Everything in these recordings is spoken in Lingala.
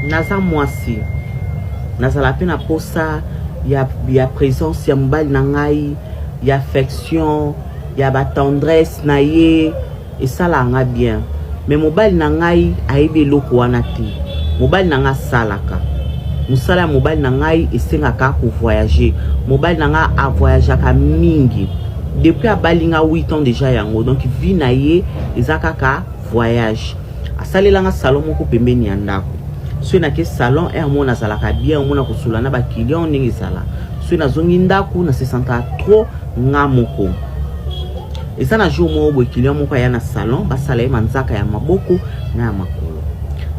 Naza mwasi, nazala mpe na posa ya présence ya mobali na ngai, ya affection, ya batendresse na ye, esalaka nga bien. Mais mobali na ngai ayebi eloko wana te. Mobali na ngai asalaka mosala ya mobali na ngai esengaka kovoyage. Mobali na ngai avoyageaka mingi depuis abali nga, 8 ans déjà yango. Donc vie na ye eza kaka voyage. Asalelanga salon moko pembeni ya ndako. Soki nake salon, heure moko nazalaka bien, omona kosolola na baclient ndenge ezala. Soki nazongi ndako, nasesantaka trop nga moko. Eza na jour moko boye, client moko aya na salon, basala ye manzaka ya maboko na ya makolo.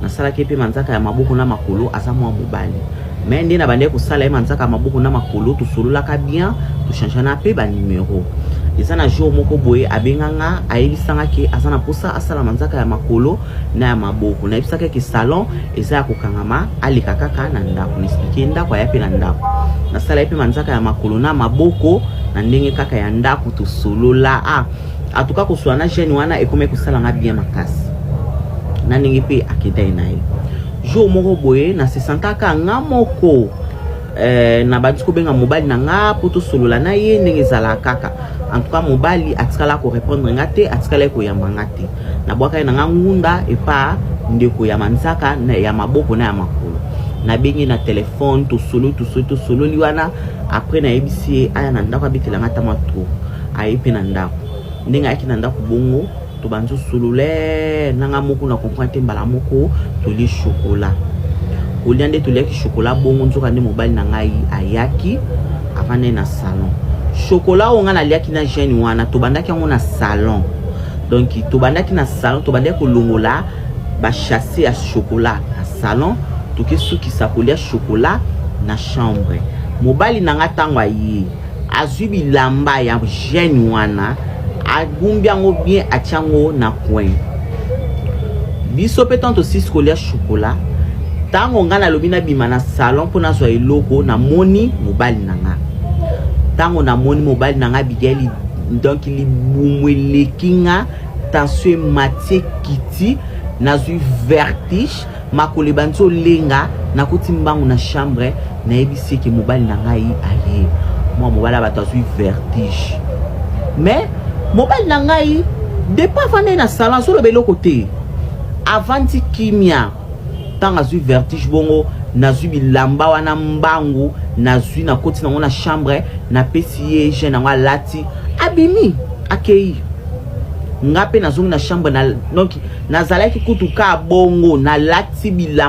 Nasalaki ye mpe manzaka ya maboko na makolo. Aza mwa mobali, mais nde na bandaki kosala ye manzaka ya maboko na makolo, tosololaka bien, tochangeana mpe banumero. Eza na jour moko boye, abenganga, ayebisanga ke aza na mposa asala manzaka ya makolo na ya maboko. Nayebisaka ke salon eza ya kokangama, aleka kaka na ndako. Naexpliquer ndako, aya mpe na ndako, nasala ye mpe manzaka ya makolo na maboko na ndenge kaka ya ndako. Tosolola. Ah, atuka kosola na jeune wana ekomi kosalanga bien makasi na ndenge mpe akendai na ye. Jour moko boye, nasesantaka nga moko, nabandi kobenga mobali na nga mpo tosolola na ye ndenge ezalaka kaka. En tout cas, mobali atikala korépondre nga te, atikala ye koyamba nga te. Nabwaka ye na nga ngunda epa ndeko ya manzaka ya maboko na ya makolo. Nabengi na telefone, tosolo, tosoli, tosololi wana. Après, nayebisi ye aya na ndako, abetelanga ata mwa tour. Aye mpe na ndako. Ndenge ayaki na ndako bongo, tobandi osolola nanga moko na comprendre te. Mbala moko tolie chocolat, kolia nde toliaki chocolat bongo, nzoka nde mobali na ngai ayaki, avandai na salon. Chocolat oyo ngai naliaki na jeune wana, tobandaki yango na salon. Donc tobandaki na salon, tobandaki kolongola basachets ya chocolat na salon, tokesukisa kolia chocolat na chambre. Mobali na nga, ntango aye, azwi bilamba ya jeune wana, agumbi yango bien, atia yango na coin. Biso mpe ntango tosisi kolia chocolat, ntango ngai nalobi nabima na salon mpo nazwa eloko, namoni mobali na nga. Ntango namoni mobali na nga, Abigail, donc libumu eleki nga, tension emati, ekiti, nazwi vertige, makolo ebandi olenga. Nakoti mbangu na chambre, nayebisi eke mobali na ngai aye. Mwa mobali ya bato azwi vertige, mais mobali na ngai, depuis avandai na salon, azoloba eloko te, avandi kimia. Ntango azwi vertige bongo, nazwi bilamba wana mbangu, nazwi, nakoti nango na chambre, napesi ye jeune yango, alati, abimi, akei. Nga mpe nazongi na chambre na, donc nazalaki kutu ka bongo, nalati bilamba.